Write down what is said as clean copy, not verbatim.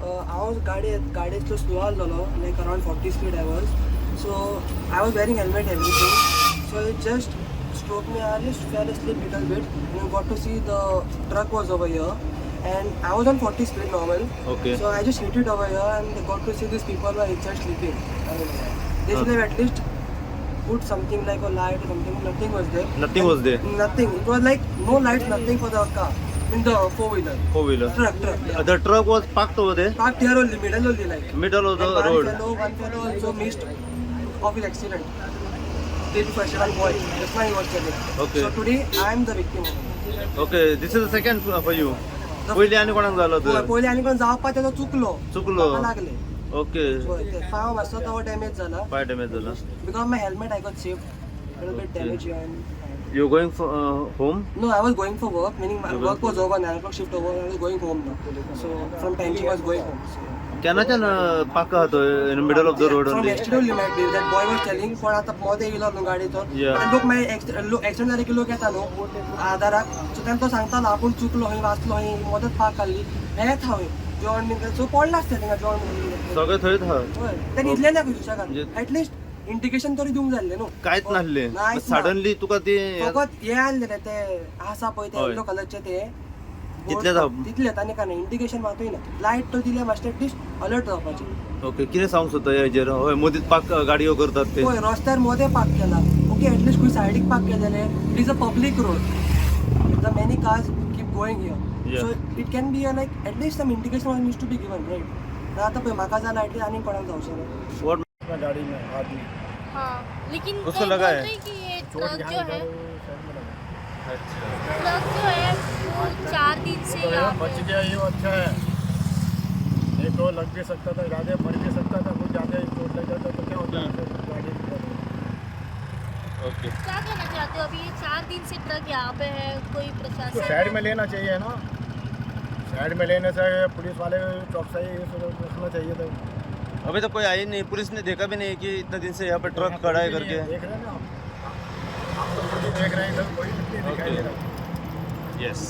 हांव गाडी गाडयेंतलो slow आहलोलो, like around 40 speed I was. So I was wearing helmet, everything. So it just stroke me. I just fell asleep little bit and got to see the truck was over here, and I was on 40 speed normal. So I just hit it over here and got to see these people were inside sleeping. I don't know. They should have at least put something like a light or something. Nothing was there. Nothing was there. Nothing. It was like no lights, nothing for the car. In the four wheeler. Four wheeler. Truck, truck. Yeah. The truck was parked over there. Parked here only, middle only like. Middle of the And one road. Fellow, one fellow also missed of his accident. Day before yesterday, one boy. Just now he was telling. So today I am the victim of it. Okay, this is the second for you. पयली आनी कोणाक जालो पळय, तर? पयलीं आनी कोण जावपा तेजो चुकलो. चुकलो. म्हाका लागले. पळय, ते पांव मातसो तो डॅमेज जाला. पाय डॅमेज जाला. Because my helmet I got save, little bit damage. You going home? No, I was going for work, meaning my work was over, 9 o'clock shift over, I was going home now. So from Panjim I was going home. So केन्नाच्यान park आहा तो in middle of the road from only? Yesterday only might be that boy was telling, कोण आतां मोदें येयलो न्हू गाडयेचो. Yeah. लोक मागीर लोक एक्सिडंट जाले की लोक येता न्हू आदाराक. सो तेन्ना तो सांगतालो आपूण चुकलो खंय, वाचलो खंय, मदत पाक काडली हें हांवें जेवण बीन. सो पडलां आसतलें थिंगा जेवण बीन. सगळें थंयच आहा. हय, तें न्हिदलें ना खंय सुशेगाद. म्हणजे एटलिस्ट इंडिकेशन तरी दिवंक जाय आसलें न्हू. कांयच नासलें. नाहीच ना. सडनली तुका ती फकत हें आहलें ते आसा पळय ते येल्लो कलरचे ते तितलेंच आहा. तितलेंच आनी काय ना. इंडिकेशन मातूय ना. लायट तर दिल्या मातशें एटलिस्ट अलर्ट जावपाचें. ओके, कितें सांगूंक सोदता ह्या हेजेर? हय, मदींच पार्क गाडयो करतात ते. पळय, रस्त्यार मोदें पार्क केला. ओके, एटलिस्ट खंय सायडीक पार्क केलें जाल्यार, it is a public road, the many cars keep going here. So it can be like at least some indication needs to be given, right? आतां पळय म्हाका जालां, एटलिस्ट आनीक कोणाक जावचें ना. What? गाड़ी में आदमी. हाँ, लेकिन उसको कई लगा बोल है? रहे कि ये चोट ट्रक यहाँ जो है इधर साइड में लगा. ट्रक जो है वो 4 दिन से तो यहाँ बच पे गया, ये अच्छा है. नहीं तो लग भी सकता था, ज़्यादा मर भी सकता था. कुछ ज़्यादा चोट लग जाता तो क्या होता है गाड़ी? ओके. क्या कहना चाहते हो? अभी ये 4 दिन से ट्रक यहाँ पे है, कोई तो प्रशासन साइड में लेना चाहिए ना. साइड में लेने से पुलिस वाले चौकसाई रखना चाहिए था. अभी तो कोई आई नहीं, पुलिस ने देखा भी नहीं कि इतने दिन से यहाँ पे ट्रक खड़ा है करके. देख रहे हैं ना आप, आप तो खुद ही देख रहे हैं, इधर कोई नहीं दिखाई दे रहा. यस.